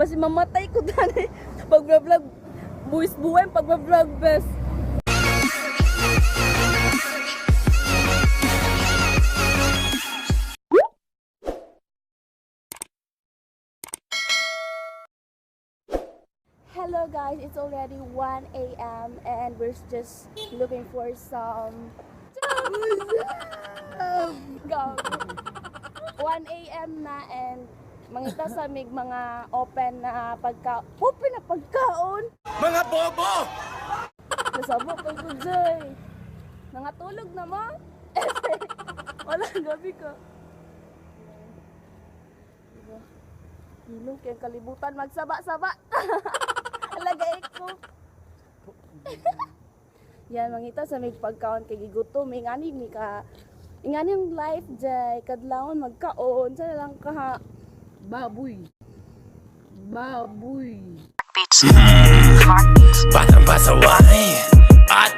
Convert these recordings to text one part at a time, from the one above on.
Mas mamatay ko dani. Pag-vlog, buwis buhay pag-vlog, best. Hello guys, it's already 1 a.m. and we're just looking for some. Go. 1 a.m. na and mangita sa mig mga open na pagka open na pagkaon. Mga bobo! Nasabo ko ko Joy. Nangatulog na mo? Wala gabi ka. Diba? Ilong kay kalibutan magsaba-saba. Alagay ko. Yan mangita sa mig pagkaon kay gigutom ingani mi ka ingani yung life jay kadlawon magkaon sa lang ka. Baboy. Baboy. Batang pasaway at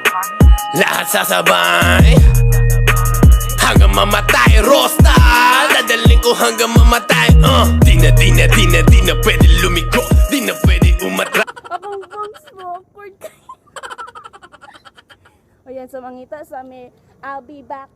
lahat sasabay hanggang mamatay, Rosta. Dadaling ko hanggang mamatay. Di na, di na, di na, di na pwede lumiko. Di na pwede umatras. Akong bangs mo, awkward kayo. O yan, so mangita sa mi, I'll be back.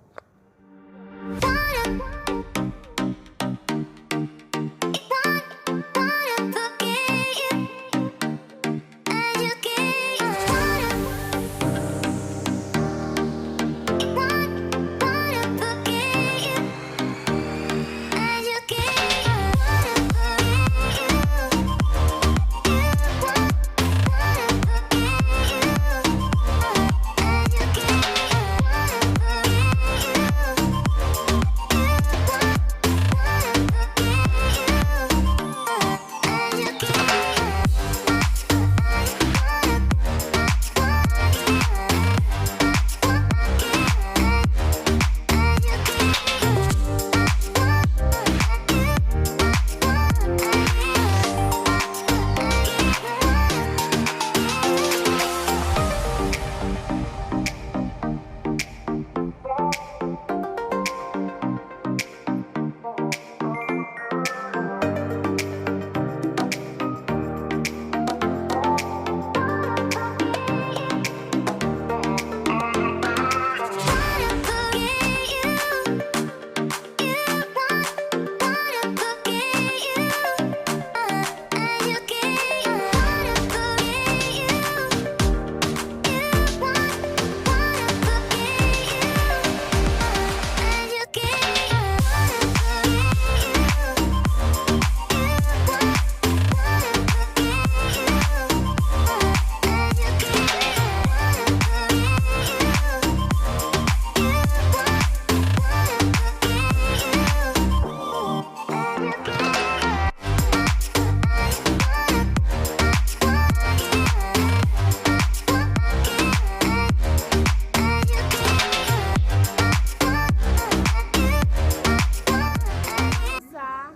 Sa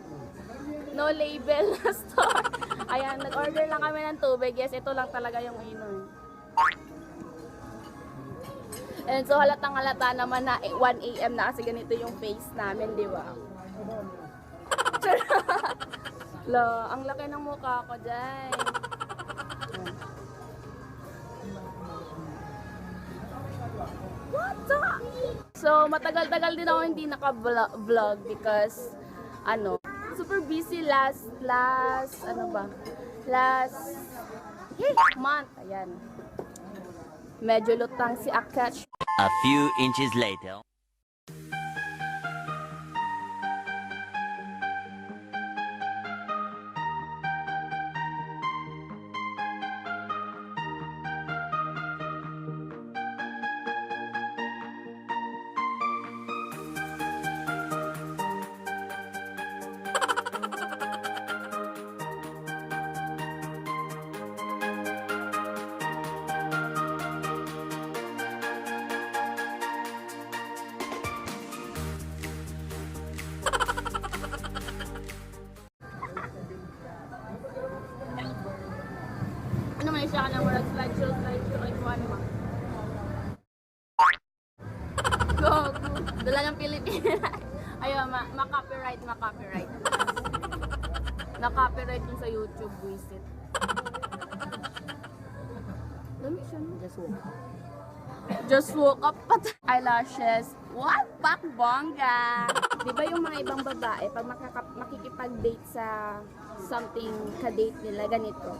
no label na store. Ayan, nag-order lang kami ng tubig. Yes, ito lang talaga yung inom. And so halatang halata naman na 1 a.m. na kasi ganito yung face namin, di ba? Charot. Lo, ang laki ng mukha ko dyan. What the? So, matagal-tagal din ako hindi naka-vlog because, ano, super busy last, last, ano ba? Last month. Ayan. Medyo lutang si Akash. A few inches later. Ano man siya ka na murag slideshow, slideshow, ay kuha naman. Go, go. Dala ng Pilipinas. Ayun, ma-copyright, ma-copyright. Na-copyright dun sa YouTube, visit. Dami siya, no? Just woke up. Just woke up pat eyelashes. What? Pak bongga! Di ba yung mga ibang babae, pag makikipag-date sa something ka-date nila, ganito.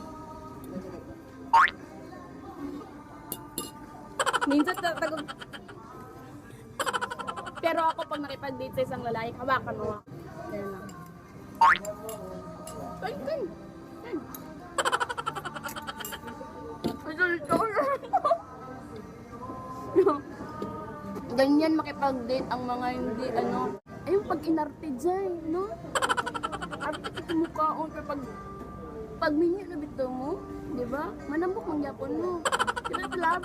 Minsan tatagog. Pero ako pag nakipag-date sa isang lalaki, hawakan mo ako. Ganun lang. Ay, kan. Kan. Ito, ito. Ganyan makipag-date ang mga hindi ano. Ay, yung pag inarte dyan, no? Arte ito mukhaon, pero pag minyo na bitaw mo, di ba? Manambok mang yapon mo. Di ba, tilap?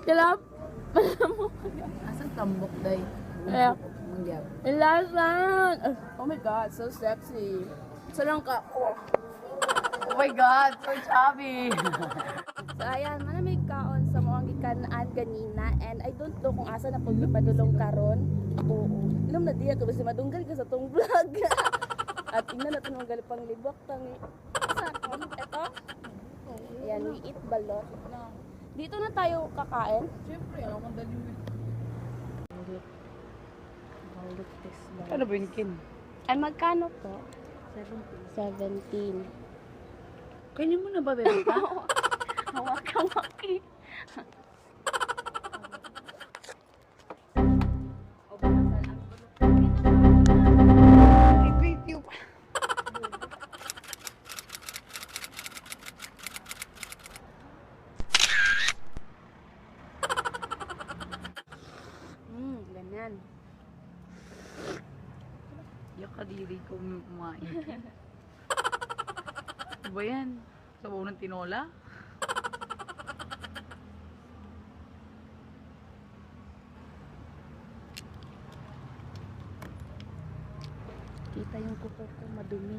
Tilap? Manambok. Asan tambok, day? Kaya, Mangyab. Ilasan! Oh my God, so sexy. Sarang ka. Oh. Oh my God, so chubby! So ayan, manamig kaon sa mga gikanaan ganina and I don't know kung asa na pud padulong karon. Oo. Alam na diya ko basta madunggal ka sa tong vlog. At tingnan natin mga galipang libok tangi. Sa ito. Ayan, we eat balot. Dito na tayo kakain. Siyempre, alam kong dali mo. Balot this. Ano ba yun, Kin? Ay, magkano po? 17. Kainin mo na ba, bebe ka? Hawak-hawak eh. Video pa. Ganyan. Yung kadiri ko may kumain. Ano ba yan? Sabaw ng tinola? Kita yung kuko ko, madumi.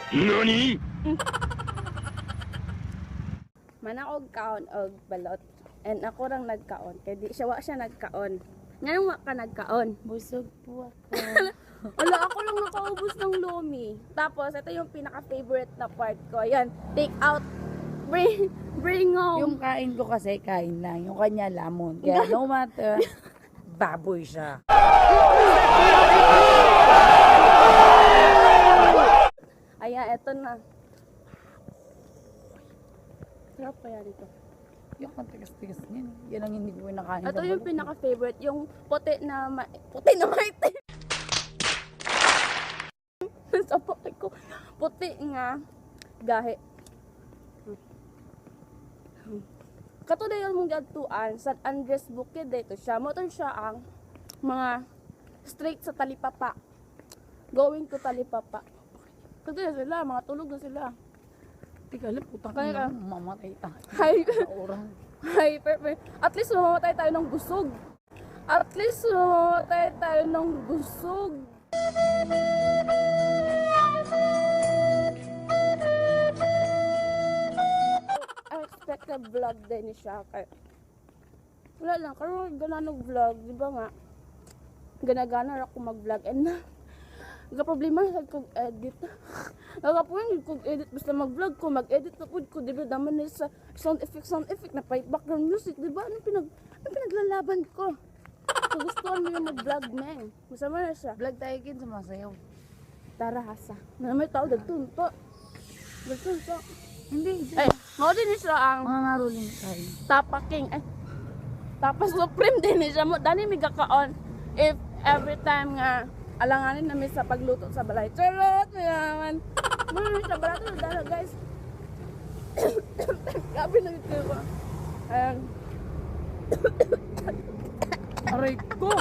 NANI? Manaog kaon og balot. And ako rang nagkaon. Kay di siya wa siya nagkaon. Ngayon wa ka nagkaon. Busog po ako. Wala, ako lang nakaubos ng lomi. Tapos, ito yung pinaka-favorite na part ko. Ayan, take out. Bring home. Yung kain ko kasi, kain lang. Yung kanya, lamon. Kaya no matter, baboy siya. Ayan, eto na. Sarap kaya dito. Yung ang tigas-tigas niyan. Yan ang hindi ko kinakain. Ito sa yung balot. pinaka-favorite, yung puti na puti na maitim. Sa puti ko. Puti nga gahi. Katulad yung mong gadtuan, San Andres Bukid dito siya. Motor siya ang mga straight sa talipapa. Going to talipapa. Katulad sila, mga tulog na sila. Teka lang, putang Kaya ina, ka. mamatay tayo. Hi. Sa oras. Hi, perfect. At least mamamatay tayo ng busog. At least mamamatay tayo ng busog. Unexpected vlog din siya. Kaya, wala lang, karon gana nag-vlog, di ba nga? Ganagana ra ako mag-vlog and na problema sa kog edit. Nagapuyon kog edit basta mag-vlog ko, mag-edit na pud ko, di ba daman na sa sound effect na pa background music, di ba? Anong pinaglalaban ko? Kung gustuhan mo yung mag-vlog, meng. Masama na siya. Vlog tayo, Kin, sumasayaw. Tara, hasa. Na may tao, dagtunto. Dagtunto. Hindi, Ay, mao din siya ang mga ngaruling tayo. Tapa King. Ay, Tapa Supreme din siya mo. Dani mi gakaon. If every time nga alanganin namin sa pagluto sa balay. Charot! Yaman. Muna sa balay ito dala guys. Grabe na ito ba. Ayan. Aray ko!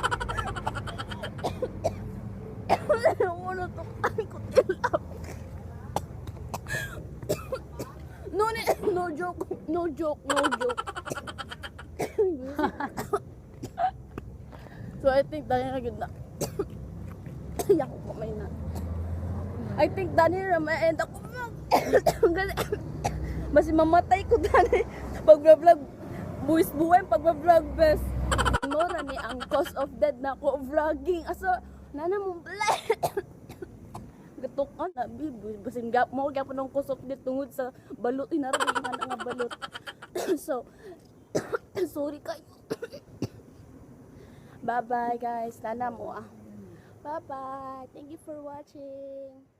Yung ulo to ko tilap. No, no joke. No joke. No joke. So I think dahil na gud na. Yak ko may na. I think dani ra ma-end ako mag. Basi mamatay ko dani pag vlog. Buwis buhay ang pagba-vlog, bes. Mora ni ang cause of death na ko vlogging. Asa, nana mo gatok ka na, bi. Basin gap mo, gapon ang cause of death tungod sa balot. Inaro, nga nga balot. So, sorry kayo. Bye-bye, guys. Nana mo ah. Bye-bye. Thank you for watching.